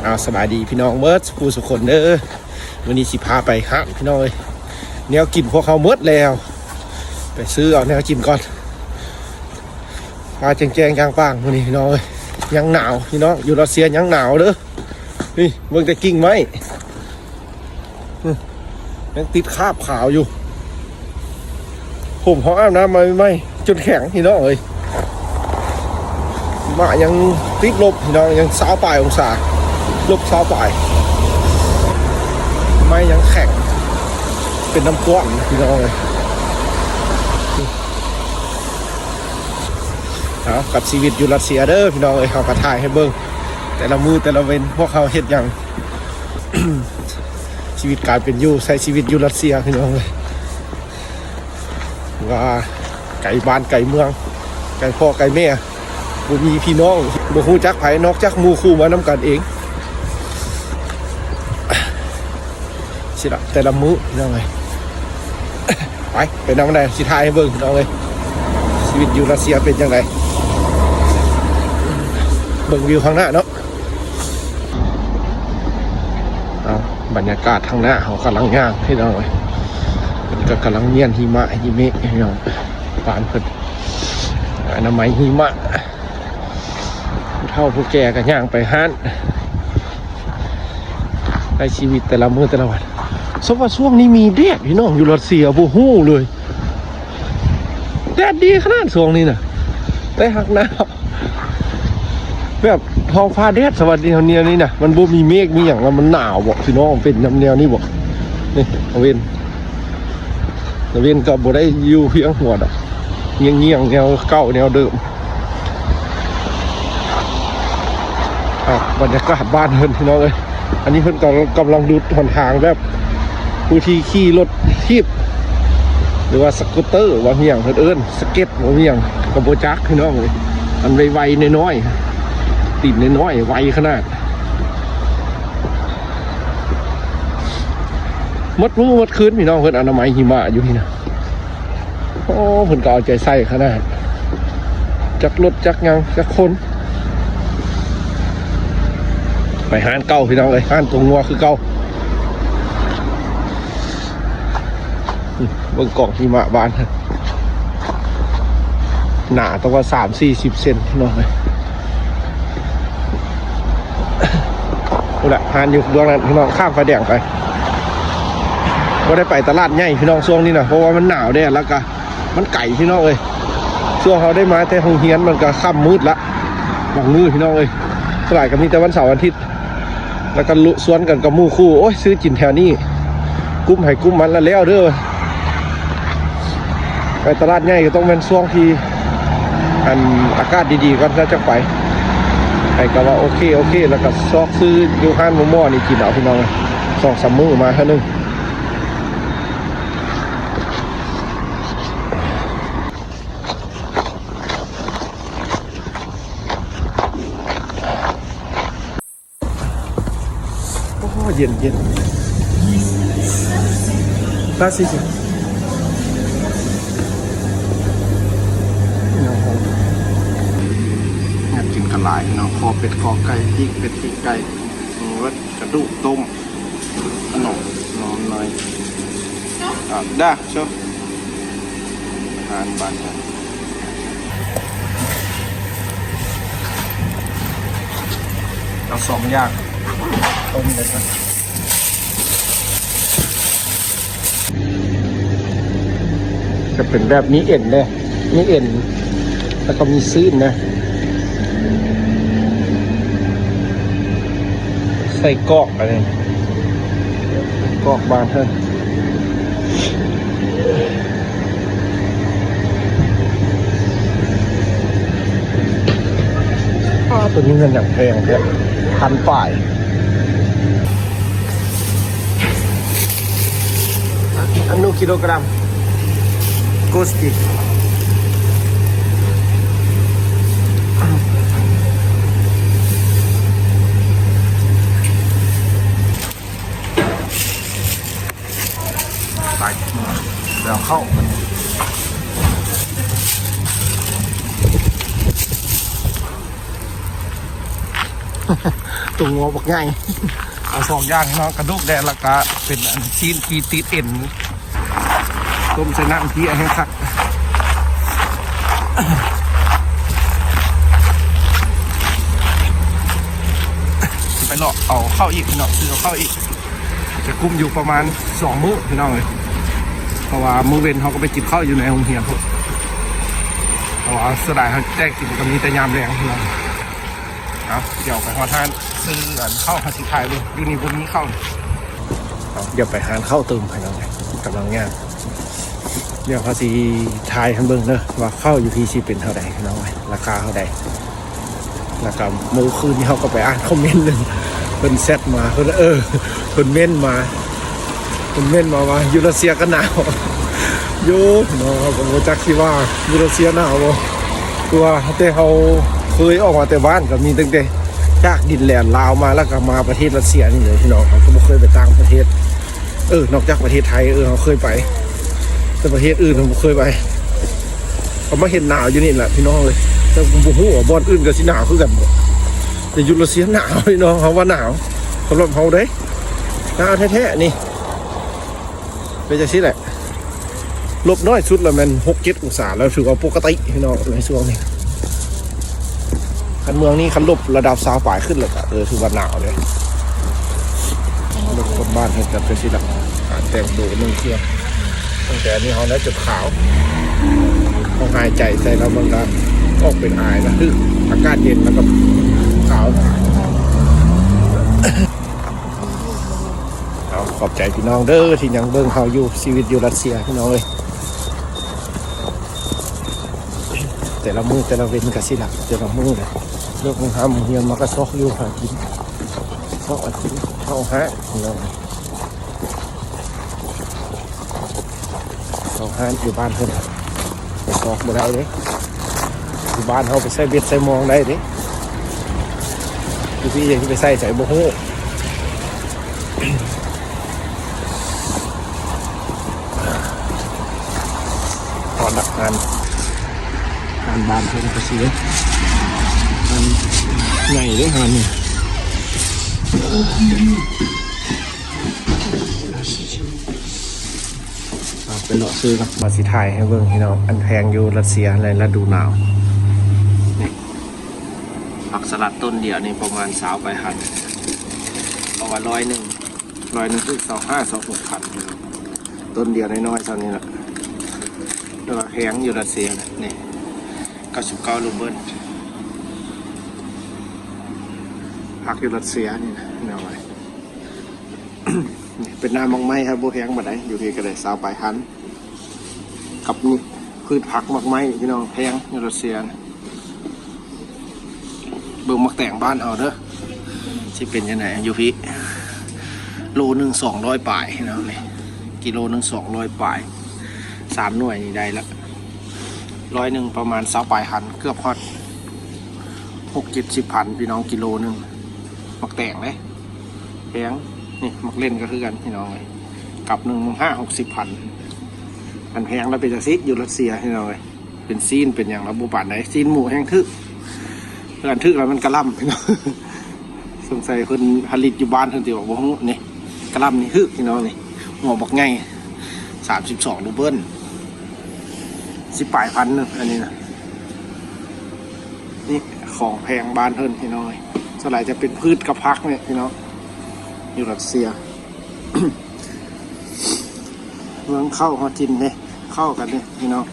ອາ ສະບາຍດີພີ່ນ້ອງເບິດສູ່ຜູ້ສູ່ຄົນເດີ. ມື້ນີ້ຊິພາໄປຮ້ານພີ່ນ້ອງເອີຍ, ແນວກິນພວກເຮົາໝົດແລ້ວ, ໄປຊື້ເອົາແນວກິນກ່ອນ. ມາແຈ້ງໆ ກາງປ່າງມື້ນີ້ພີ່ນ້ອງເອີຍ, ຍັງໜາວພີ່ນ້ອງ, ຢູ່ຣັດເຊຍຍັງໜາວເດີ. ນີ້ເບິ່ງແຕ່ກິ່ງໄມ້ ອື ຍັງຕິດຄາບຂາວຢູ່. ຜົມເຮົາອາບນ້ຳມາໃໝ່ໆ ຈົນແຂງພີ່ນ້ອງເອີຍ. ຫິມະຍັງຕິດລົບພີ່ນ້ອງ, ຍັງຊາວປາຍອົງສາ, ລົບຊາວປາຍ. ໄມ້ຍັງແຂງເປັນນ້ຳກ້ອນພີ່ນ້ອງເອີຍ. ເອົາ ກັບຊີວິດຢູ່ຣັດເຊຍເດີພີ່ນ້ອງເອີຍ, ເຮົາກໍຖ່າຍໃຫ້ເບິ່ງແຕ່ລະມື້ແຕ່ລະເວັນ ພວກເຮົາເຮັດຫຍັງ. ຊີວິດການເປັນຢູ່ ໃຊ້ຊີວິດຢູ່ຣັດເຊຍພີ່ນ້ອງເອີຍ, ວ່າໄກບ້ານໄກເມືອງ, ໄກພໍ່ໄກແມ່, ບໍ່ມີພີ່ນ້ອງ, ບໍ່ຮູ້ຈັກໃຜນອກຈາກໝູ່ຄູ່ມານຳກັນເອງ. ຊິລະ ແຕ່ລະມື້ພີ່ນ້ອງເອີຍ. ໄປ ໄປນຳໃດ ຊິຖ່າຍໃຫ້ເບິ່ງພີ່ນ້ອງເອີຍ, ຊີວິດຢູ່ຣັດເຊຍເປັນຈັ່ງໃດ. ເບິ່ງວິວຂ້າງໜ້າເນາະ. ເອົາ ບັນຍາກາດທາງໜ້າເຮົາກຳລັງຍ່າງພີ່ນ້ອງເອີຍ, ເພິ່ນກໍກຳລັງມ້ຽນຫິມະຫິເມະພີ່ນ້ອງ, ບ້ານເພິ່ນອະນາໄມຫິມະ. ຜູ້ເຖົ້າຜູ້ແກ່ກໍຍ່າງໄປຮ້ານ, ໃຊ້ຊີວິດແຕ່ລະມື້ແຕ່ລະວັນ. ສົມວ່າຊ່ວງນີ້ມີແດດພີ່ນ້ອງ, ຢູ່ຣັດເຊຍບໍ່ຮູ້ເລີຍ, ແດດດີຂະໜາດຊ່ວງນີ້ນະ, ແຕ່ຫາກໜາວ ແບບທ້ອງຟ້າແດດສະຫວັດດີເຮົາແນວນີ້ນະ, ມັນບໍ່ມີເມກມີຫຍັງ ແລ້ວມັນໜາວບໍພີ່ນ້ອງ, ເປັນນຳແນວນີ້ບໍ. ນີ້ຕາເວັນ ຕາເວັນກໍບໍ່ໄດ້ຢູ່ພຽງຫົວດອກ, ງຽງໆ ແນວເກົ່າແນວເດີມ. ອ່າ ບັນຍາກາດບ້ານເພິ່ນພີ່ນ້ອງເອີຍ, ອັນນີ້ເພິ່ນກໍກຳລັງດຸດຫົນທາງ ແບບຜູ້ທີ່ຂີ່ລົດຖີບ ຫຼືວ່າສະກູດເຕີ ວ່າມີຫຍັງເພິ່ນເອີ້ນ ສະເກັດ ບໍ່ມີຫຍັງກໍບໍ່ຈັກພີ່ນ້ອງເອີຍ. ອັນໄວໆ ນ້ອຍໆ ຕີນນ້ອຍໆ ໄວຂະໜາດ. ໝົດມື້ໝົດຄືນພີ່ນ້ອງ, ເພິ່ນອະນາໄມຫິມະຢູ່ນີ້ນະ. ໂອ້ ເພິ່ນກໍເອົາໃຈໃສ່ຂະໜາດ, ຈັກລົດຈັກຫຍັງຈັກຄົນ. ໄປຮ້ານເກົ່າພີ່ນ້ອງເອີຍ, ຮ້ານຕົວງົວຄືເກົ່າ. ເບິ່ງກອງຫິມະບ້ານ ໜາຕ້ອງວ່າສາມສີ່ສິບເຊັນພີ່ນ້ອງເອີຍ. ພຸ້ນລະ ຮ້ານຢູ່ເບື້ອງນັ້ນພີ່ນ້ອງ, ຂ້າມໄຟແດງໄປ. ບໍ່ໄດ້ໄປຕະຫຼາດໃຫຍ່ພີ່ນ້ອງຊ່ວງນີ້ນະ, ເພາະວ່າມັນໜາວແດ່ ແລ້ວກະມັນໄກພີ່ນ້ອງເອີຍ. ຊ່ວງເຮົາໄດ້ມາແຕ່ໂຮງຮຽນ ມັນກະຄ່ຳມືດລະ ບາງມື້ພີ່ນ້ອງເອີຍ. ສ່ວນຫຼາຍກະມີແຕ່ວັນເສົາວັນອາທິດ ແລ້ວກໍລຸຊວນກັນກັບໝູ່ຄູ່, ໂອ້ຍ ຊື້ກິນແຖວນີ້ ກຸ້ມໃຜກຸ້ມມັນລະແລ້ວເດີ. ໄປຕະຫຼາດໃຫຍ່ກໍຕ້ອງແມ່ນຊ່ວງທີ່ ອັນ ອາກາດດີໆກ່ອນ ແລ້ວຈັ່ງໄປ. ໄປກໍວ່າໂອເຄ ໂອເຄ ແລ້ວກໍຊອກຊື້ຢູ່ຮ້ານໝໍ່ໆນີ້ກິນເອົາພີ່ນ້ອງ, ສອງສາມມື້ມາເທື່ອໜຶ່ງ. ໂອ້ ເຢັນໆ ລາຊິຊິ ຢາກກິນກະຫຼາຍເນາະ, ຄໍເປັດ ຄໍໄກ່ ປີກເປັດ ປີກໄກ່ ເບິດ ກະດູກຕົ້ມ ຂະໜົມ ໜອມໜ້ອຍ ອ່າ ດາ ໂຊ ອາຫານບ້ານກັນ. ເອົາສອງຢ່າງ ຕົ້ມເລີຍ ຈະເປັນແບບມີເອັນເດ້ ມີເອັນ ແລ້ວກໍມີຊີ້ນນະ. ໄສ້ກອກ ອັນນີ້ກອກບ້ານເຮົາ. ອ້າ ໂຕນີ້ແມ່ນຫຍັງແພງແທ້ ພັນປາຍ. ອັນໜຶ່ງກິໂລກຣາມ ໂກສຕິ ໄປ ແລ້ວເຂົ້າມັນ. ຕົວງົວບັກໃຫຍ່ ເອົາສອງຢ່າງເນາະ ກະດູກແດ່ ແລ້ວກະເປັນອັນຊີ້ນທີ່ຕິດເອັນ ຕົ້ມໃສ່ນ້ຳເປີຍແຮງຄັກ. ໄປເລາະເອົາເຂົ້າອີກເນາະ ຊື້ເອົາເຂົ້າອີກ ຈະກຸ້ມຢູ່ປະມານສອງມື້ພີ່ນ້ອງເອີຍ ເພາະວ່າມື້ເວັນເຮົາກໍໄປກິນເຂົ້າຢູ່ໃນໂຮງຮຽນພຸ້ນ ເພາະວ່າສ່ວນຫຼາຍເຮົາແຈກກິນກໍມີແຕ່ຍາມແລງພີ່ນ້ອງ. ເອົາ ດຽວໄປຮອດຮ້ານຊື້ອັນເຂົ້າ ເຮົາຊິຖ່າຍເບິ່ງ ຢູ່ນີ້ບໍ່ມີເຂົ້າ. ເອົາ ດຽວໄປຮ້ານເຂົ້າຕື່ມພີ່ນ້ອງ ກຳລັງຍ່າງ ດຽວເຮົາຊິຖ່າຍໃຫ້ເບິ່ງເດີວ່າເຂົ້າຢູ່ພີ້ຊິເປັນເທົ່າໃດພີ່ນ້ອງ ລາຄາເທົ່າໃດ. ແລ້ວກໍມື້ຄືນນີ້ເຮົາກໍໄປອ່ານຄອມເມັນໜຶ່ງ ເພິ່ນແຊັດມາ ເພິ່ນ ເອີ ເພິ່ນເມັ້ນມາ ເພິ່ນເມັ້ນມາວ່າຢູ່ຣັດເຊຍກໍໜາວ ໂຢ ພີ່ນ້ອງ ເຮົາກໍບໍ່ຈັກຊິວ່າຢູ່ຣັດເຊຍໜາວບໍ່ ຄືວ່າແຕ່ເຮົາເຄີຍອອກມາແຕ່ບ້ານກໍມີຕັ້ງແຕ່ຈາກດິນແດນລາວມາ ແລ້ວກໍມາປະເທດຣັດເຊຍນີ້ເລີຍພີ່ນ້ອງ ເຮົາກໍບໍ່ເຄີຍໄປຕ່າງປະເທດ ເອີ ນອກຈາກປະເທດໄທ ເອີ ເຮົາເຄີຍໄປ ແຕ່ປະເທດອື່ນເຮົາບໍ່ເຄີຍໄປ ກໍມາເຫັນໜາວຢູ່ນີ້ແຫຼະພີ່ນ້ອງເອີຍ ແຕ່ບໍ່ຮູ້ວ່າບ່ອນອື່ນກໍຊິໜາວຄືກັນບໍ່ ແຕ່ຢູ່ຣັດເຊຍໜາວພີ່ນ້ອງ ເຮົາວ່າໜາວ ສຳລັບເຮົາເດ້ ໜາວແທ້ໆ ນີ້ ເປັນຈັ່ງຊີ້ແຫຼະ ລົບນ້ອຍສຸດລະແມ່ນຫົກເຈັດອົງສາ ແລ້ວຖືວ່າປົກກະຕິພີ່ນ້ອງ ໃນຊ່ວງນີ້ ຄັນເມືອງນີ້ຄັນລົບລະດັບຊາວປາຍຂຶ້ນແລ້ວກໍ ເອີ ຖືວ່າໜາວເດ້. ລົບຄົນບ້ານເຮັດກັນຈັ່ງຊີ້ລະ ການແຕ່ງໂຕໜຶ່ງເທື່ອ ຕັ້ງແຕ່ອັນນີ້ເຮົາໄດ້ຈົນຂາວ ເຮົາຫາຍໃຈໃສ່ແລ້ວມັນກໍອອກເປັນອາຍນະ ຄືອາກາດເຢັນແລ້ວກໍຂາວ. ເອົາ ຂອບໃຈພີ່ນ້ອງເດີ ທີ່ຍັງເບິ່ງເຮົາຢູ່ ຊີວິດຢູ່ຣັດເຊຍພີ່ນ້ອງເອີຍ ແຕ່ລະມື້ແຕ່ລະເວັນກໍຊີ້ລະ ແຕ່ລະມື້ນະ ເລີກໂຮງຮຽນມາກໍຊອກຢູ່ຫາກິນ ຊອກຫາກິນ ເຂົ້າຫາພີ່ນ້ອງ ເຂົ້າຮ້ານຢູ່ບ້ານເພິ່ນ ໄປຊອກບໍ່ໄດ້ເດ້ ຢູ່ບ້ານເຮົາໄປໃສ່ເບັດໃສ່ມອງໄດ້ເດ້ ຢູ່ພີ້ຈະໄປໃສ່ໃສບໍ່ຮູ້. ຮອດລະຮ້ານ ຮ້ານບ້ານເພິ່ນກໍຊິ ຮ້ານໃຫຍ່ເດ້ຮ້ານນີ້. ເອົາ ໄປເລາະຊື້ກັນ ວ່າຊິຖ່າຍໃຫ້ເບິ່ງພີ່ນ້ອງ ອັນແພງຢູ່ຣັດເຊຍໃນລະດູໜາວນີ້ ຜັກສະຫຼັດຕົ້ນດຽວນີ້ປະມານຊາວປາຍພັນ ເພາະວ່າຮ້ອຍໜຶ່ງ ຮ້ອຍໜຶ່ງຖືກຊາວຫ້າ ຊາວຫົກພັນພີ່ນ້ອງ ຕົ້ນດຽວນ້ອຍໆ ສ່ຳນີ້ລະ ແຕ່ວ່າແພງຢູ່ຣັດເຊຍນະ ນີ້ ເກົ້າສິບເກົ້າຣູເບິນ ຜັກຢູ່ຣັດເຊຍນີ້ນະ ແນວໃດ ນີ້ເປັນນ້ຳໝາກໄມ້ ບໍ່ແພງປານໃດ ຢູ່ພີ້ກໍໄດ້ຊາວປາຍພັນ ກັບນີ້ພືດຜັກໝາກໄມ້ພີ່ນ້ອງ ແພງຢູ່ຣັດເຊຍນະ. ເບິ່ງໝາກແຕງບ້ານເຮົາເດີ ຊິເປັນຈັ່ງໃດຢູ່ພີ້ ໂລໜຶ່ງສອງຮ້ອຍປາຍພີ່ນ້ອງ ນີ້ ກິໂລໜຶ່ງສອງຮ້ອຍປາຍ ສາມໜ່ວຍນີ້ໄດ້ລະ ຮ້ອຍໜຶ່ງປະມານຊາວປາຍພັນ ເກືອບຮອດຫົກເຈັດສິບພັນພີ່ນ້ອງ ກິໂລໜຶ່ງ ໝາກແຕງເດ້ ແພງ. ນີ້ໝາກເລັ່ນກໍຄືກັນພີ່ນ້ອງເອີຍ ກັບໜຶ່ງຫ້າຫົກສິບພັນ ອັນແພງລະເປັນຈັ່ງຊີ້ ຢູ່ຣັດເຊຍພີ່ນ້ອງເອີຍ ເປັນຊີ້ນເປັນຫຍັງລະບໍ່ປານໃດ ຊີ້ນໝູແຮງຖືກ ອັນຖືກລະມັນກະຫຼ່ຳພີ່ນ້ອງ ສົງໄສເພິ່ນຜະລິດຢູ່ບ້ານເພິ່ນຕິວ່າບໍ່ຮູ້ ນີ້ກະຫຼ່ຳນີ້ຖືກພີ່ນ້ອງ ນີ້ຫົວບັກໃຫຍ່ ສາມສິບສອງຣູເບິນ ສິບປາຍພັນໜຶ່ງ ອັນນີ້ນະ ນີ້ຂອງແພງບ້ານເພິ່ນພີ່ນ້ອງເອີຍ ສ່ວນຫຼາຍຈະເປັນພືດກັບຜັກນີ້ພີ່ນ້ອງ ຢູ່ຣັດເຊຍ. ເບິ່ງເຂົ້າເຮົາກິນເດ້ ເຂົ້າກັນເດ້ພີ່ນ້ອງ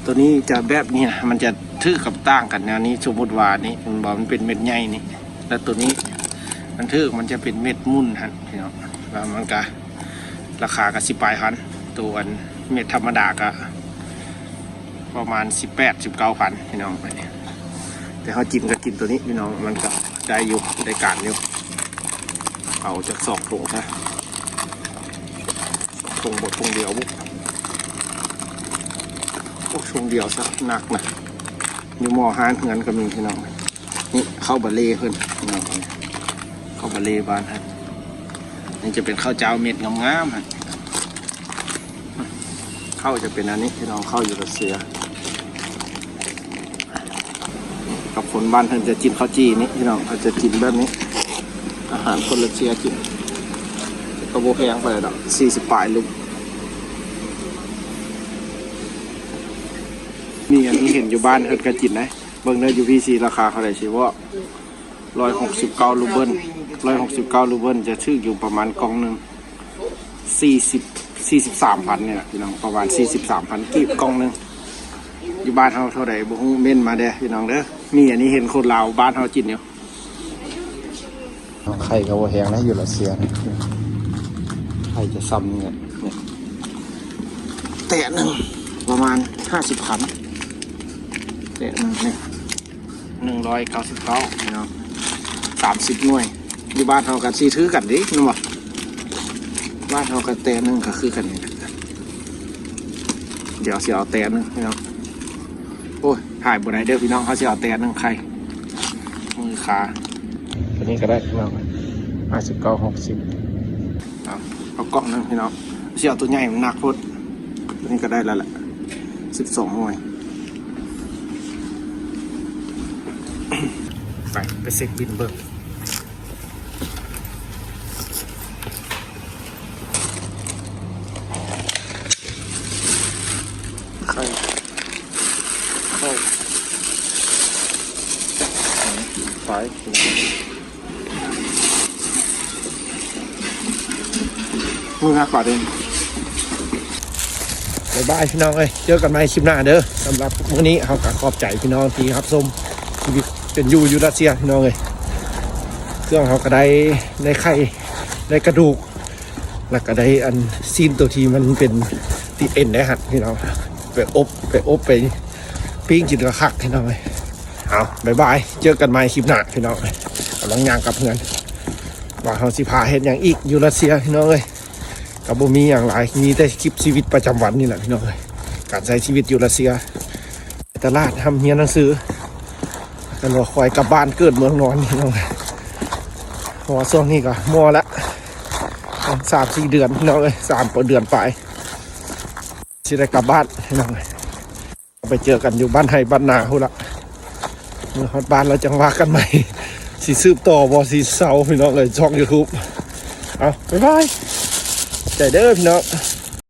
ໂຕນີ້ຈະແບບນີ້ນະ ມັນຈະຖືກກັບຕ່າງກັນແນວນີ້ ສົມມຸດວ່ານີ້ ມັນບໍ່ ມັນເປັນເມັດໃຫຍ່ນີ້ ແລ້ວໂຕນີ້ມັນຖືກ ມັນຈະເປັນເມັດໝຸ່ນຫັ້ນພີ່ນ້ອງ ແລ້ວມັນກະ ລາຄາກໍສິບປາຍພັນ ໂຕອັນເມັດທຳມະດາກໍປະມານສິບແປດ ສິບເກົ້າພັນພີ່ນ້ອງ ແຕ່ເຮົາກິນກໍກິນໂຕນີ້ພີ່ນ້ອງ ມັນກໍໄດ້ຢູ່ ໄດ້ການຢູ່ ເອົາຈັກສອງຖົງຊະ ຖົງບໍ່ ຖົງດຽວບໍ່ ໂອ້ ຖົງດຽວຊະ ໜັກນະ ຢູ່ໝໍ້ຮ້ານເຮືອນກໍມີພີ່ນ້ອງ. ນີ້ເຂົ້າບາເລເພິ່ນພີ່ນ້ອງ ເຂົ້າບາເລບ້ານຫັ້ນ ນີ້ຈະເປັນເຂົ້າເຈົ້າເມັດງາມໆຫັ້ນ ເຂົ້າຈະເປັນອັນນີ້ພີ່ນ້ອງ ເຂົ້າຢູ່ຣັດເຊຍ ກັບຄົນບ້ານເພິ່ນຈະກິນເຂົ້າຈີ່ນີ້ພີ່ນ້ອງ ເຂົາຈະກິນແບບນີ້ ອາຫານຄົນຣັດເຊຍກິນ ກໍບໍ່ແພງປານໃດດອກ ສີ່ສິບປາຍລູກ. ນີ້ອັນນີ້ເຫັນຢູ່ບ້ານເພິ່ນກໍກິນໄດ໋ ເບິ່ງເດີ ຢູ່ພີຊີລາຄາເທົ່າໃດຊິເວົ້າ ຮ້ອຍຫົກສິບເກົ້າຣູເບິນ ຮ້ອຍຫົກສິບເກົ້າຣູເບິນຈະຖືກຢູ່ປະມານກ່ອງໜຶ່ງ ສີ່ສິບ ສີ່ສິບສາມພັນນີ້ແຫຼະພີ່ນ້ອງ ປະມານສີ່ສິບສາມພັນກີບກ່ອງໜຶ່ງ. ຢູ່ບ້ານເຮົາເທົ່າໃດບໍ່ຮູ້ ເມັ້ນມາເດີພີ່ນ້ອງເດີ. ມີອັນນີ້ເຫັນຄົນລາວບ້ານເຮົາກິນຢູ່. ໄຂ່ກໍບໍ່ແພງນະ ຢູ່ຣັດເຊຍນະ ໄຂ່ຈະຊ່ຳນີ້ແຫຼະ ແຕະໜຶ່ງປະມານຫ້າສິບພັນ ແຕະໜຶ່ງນີ້ ໜຶ່ງຮ້ອຍເກົ້າສິບເກົ້າເນາະ ສາມສິບໜ່ວຍ. ຢູ່ບ້ານເຮົາກໍຊິຖືກກັນເດ້ແມ່ນບໍ່? ບ້ານເຮົາກໍແຕະໜຶ່ງກໍຄືກັນນີ້ແຫຼະ. ດຽວຊິເອົາແຕະໜຶ່ງພີ່ນ້ອງ ໂອ້ຍ ຖ່າຍບໍ່ໄດ້ເດີພີ່ນ້ອງ ເຮົາຊິເອົາແຕະໜຶ່ງໄຂ່ ມືຄາ ຕົວນີ້ກໍໄດ້ພີ່ນ້ອງ ຫ້າສິບເກົ້າ ຫົກສິບ. ເອົາ ເອົາກ່ອງໜຶ່ງພີ່ນ້ອງ ຊິເອົາຕົວໃຫຍ່ ມັນໜັກໂພດ. ຕົວນີ້ກໍໄດ້ແລ້ວແຫຼະ ສິບສອງໜ່ວຍ. ໄປ ໄປເຊັກບິນເບິ່ງ. ໄຂ່ ເຂົ້າ ໄປ ມື້ໜ້າກວ່າເດ້. ບາຍບາຍພີ່ນ້ອງເອີຍ ເຈີກັນໃໝ່ຄລິບໜ້າເດີ. ສຳລັບມື້ນີ້ເຮົາກໍຂອບໃຈພີ່ນ້ອງທີ່ຮັບຊົມຊີວິດເປັນຢູ່ຢູ່ຣັດເຊຍພີ່ນ້ອງເອີຍ. ເຄື່ອງເຮົາກໍໄດ້ ໄດ້ໄຂ່ ໄດ້ກະດູກ ແລ້ວກໍໄດ້ອັນຊີ້ນໂຕທີ່ມັນເປັນຕິດເອັນໄດ້ຫັ້ນພີ່ນ້ອງ ໄປອົບ ໄປອົບ ໄປປີ້ງກິນກໍຄັກພີ່ນ້ອງເອີຍ. ເອົາ ບາຍບາຍ ເຈີກັນໃໝ່ຄລິບໜ້າພີ່ນ້ອງເອີຍ. ກຳລັງຍ່າງກັບເຮືອນ ວ່າເຮົາຊິພາເຮັດຫຍັງອີກຢູ່ຣັດເຊຍພີ່ນ້ອງເອີຍ. ກໍບໍ່ມີຫຍັງຫຼາຍ ມີແຕ່ຄລິບຊີວິດປະຈຳວັນນີ້ແຫຼະພີ່ນ້ອງເອີຍ ການໃຊ້ຊີວິດຢູ່ຣັດເຊຍ ໄປຕະຫຼາດ ຮ່ຳຮຽນໜັງສື ແລ້ວກໍຄ່ອຍກັບບ້ານເກີດເມືອງນອນພີ່ນ້ອງເອີຍ. ເພາະວ່າຊ່ວງນີ້ກໍມໍ່ລະ ສາມສີ່ເດືອນພີ່ນ້ອງເອີຍ ສາມເດືອນປາຍ ຊິໄດ້ກັບບ້ານພີ່ນ້ອງເອີຍ. ໄປເຈີກັນຢູ່ບ້ານໄຮ່ບ້ານນາພຸ້ນລະ ເມື່ອຮອດບ້ານແລ້ວຈັ່ງວ່າກັນໃໝ່ ຊິສືບຕໍ່ບໍ່ ຊິເຊົາພີ່ນ້ອງເອີຍ ຊ່ອງຢູທູບ. ເອົາ ບາຍບາຍ ໃຈເດີພີ່ນ້ອງ.